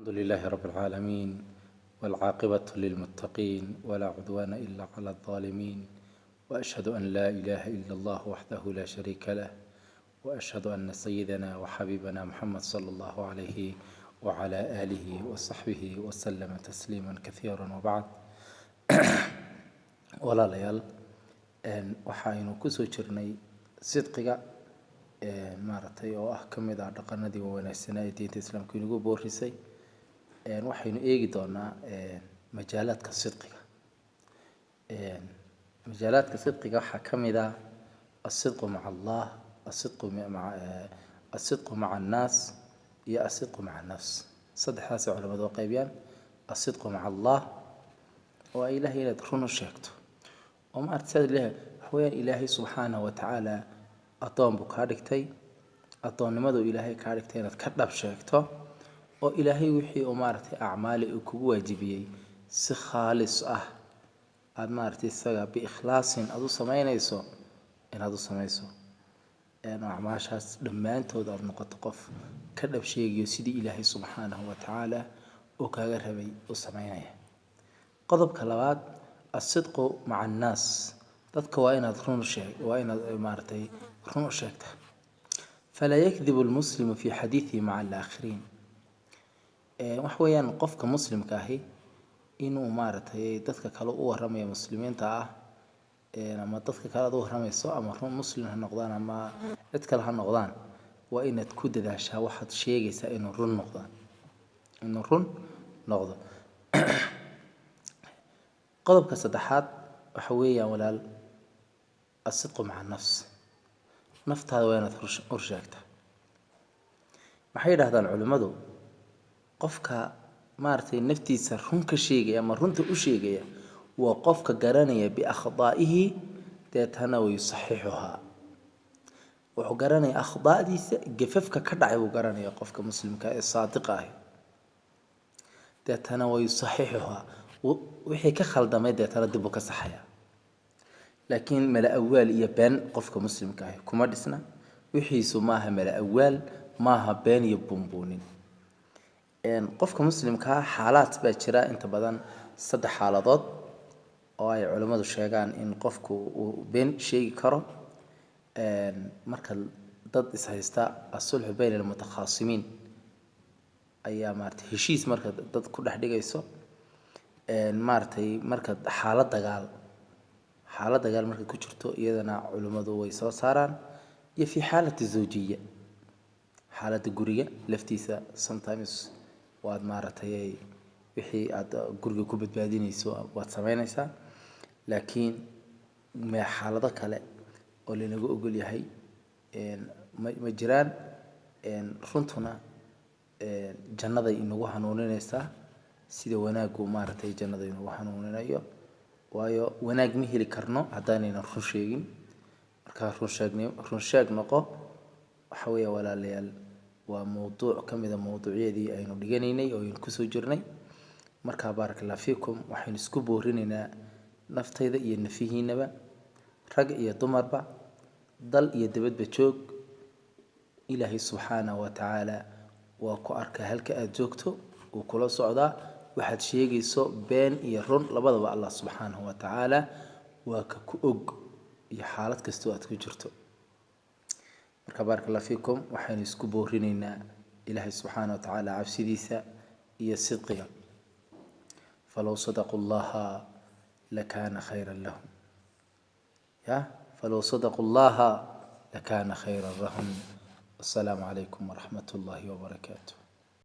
الحمد لله رب العالمين، والعاقبة للمتقين، ولا عدوان إلا على الظالمين، وأشهد أن لا إله إلا الله وحده لا شريك له، وأشهد أن سيدنا وحبيبنا محمد صلى الله عليه وعلى آله وصحبه وسلم تسليما كثيرا، وبعد. Walaalayaal, waxaynu kusoo jirnay sidqiga, maaragtay, oo ah ka mid ah dhaqanadii wanaagsanaa ee diinta Islaamka inagu boorisay. Waxaynu eegi doonaa majaalaadka sidqiga. Majaalaadka sidqiga waxaa ka mid ah asidqu maca Allah, asidqu maca annaas iyo asidqu maca annafs. Saddexdaasay culamadu u qaybiyaan. Asidqu maca Allah oo ay Ilahay inaad run u sheegto, oo maaragtay saad Ilahay waxa weeyaan, Ilaahay subxaanahu wa tacaala addoon buu kaa dhigtay. Addoonnimadu Ilaahay kaa dhigtay inaad ka dhab sheegto, oo Ilaahay wixii uu maaragtay acmaali uu kugu waajibiyey si khaalis ah aada maaragtay isaga biikhlaasin aada u samaynayso, inaad u samayso acmaashaas dhammaantood, aada noqoto qof ka dhab sheegayo sidii Ilaahay subxaanahu wa tacaala uu kaaga rabay u samaynaya. Qodobka labaad, asidqu maca annaas. Dadka waa inaad run sheeg, waa inaad maaragtay run u sheegta. Falaa yakdibu almuslimu fi xadiidihi maca alaakhiriin. Waxa weeyaan qofka muslimka ahi inuu maaragtay dadka kale u warramaya, muslimiinta ah ama dadka kale aad u warramayso, ama run muslim ha noqdaan ama cid kale ha noqdaan, waa inaad ku dadaashaa waxaad sheegaysaa inuu run noqdaan, inuu run noqdo. Qodobka saddexaad waxa weeyaan, walaal, asidqu maca nafs. Naftaada waa inaad hor sheegtaa. Maxay yidhahdaan culimmadu? Qofka maaragtay naftiisa run ka sheegaya ama runta u sheegaya waa qofka garanaya biakhdaa'ihi, deetana wayusaxixuhaa. Wuxuu garanaya akhdaa'diisa, gafafka ka dhacay buu garanaya qofka muslimka ee saadiqa ahi, deetana wayusaxixuhaa, wixii ka khaldamay deetana dib buu ka saxaya. Laakiin mala awaal iyo been qofka muslimka ahi kuma dhisna. Wixiisu maaha mala awaal, maaha been iyo buunbuunin. Qofka muslimkaa xaalaad baa jira, inta badan saddex xaaladood oo ay culimmadu sheegaan in qofku uu been sheegi karo. Marka dad ishaysta, asulxu bayna almutakhaasimiin ayaa maaragtay heshiis marka dad ku dhex dhigayso, maaragtay marka xaalad dagaal, xaalad dagaal markay ku jirto, iyadana culimmadu way soo saaraan, iyo fi xaalati zawjiya, xaaladda guriga laftiisa. Sometimes waad maaragtay wixii aad guriga ku badbaadinayso waad samaynaysaa, laakiin xaalado kale oo lanaga ogol yahay ma jiraan. Runtuna jannaday inagu hanuuninaysaa, sida wanaaggu maaragtay jannada inagu hanuuninayo. Waayo, wanaag ma heli karno haddaanaynan run sheegin. Markaa run sheegni, run sheeg noqo. Waxa weeya, walaalayaal, waa mowduuc ka mid a mowduucyadii aynu dhiganaynay oo aynu kusoo jirnay. Markaa baaraka allah fiikum, waxaynu isku boorinaynaa naftayda iyo nafihiinaba, rag iyo dumarba, dal iyo dibadba joog. Ilaahay subxaanahu wa tacaala waa ku arkaa halka aada joogto, wuu kula socdaa waxaad sheegayso, been iyo run labadaba. Allah subxaanahu wa tacaala waa ka ku og iyo xaalad kastoo aad ku jirto. Marka baaraka allah fiikum, waxaynu isku boorinaynaa Ilaahay subxaana wa tacaala cabsidiisa iyo sidqiga. Falow sadaquu llaha lakana khayran lahum, ya falow sadaquu llaha lakana khayran lahum. Wasalaamu calaykum waraxmat ullahi wabarakaatu.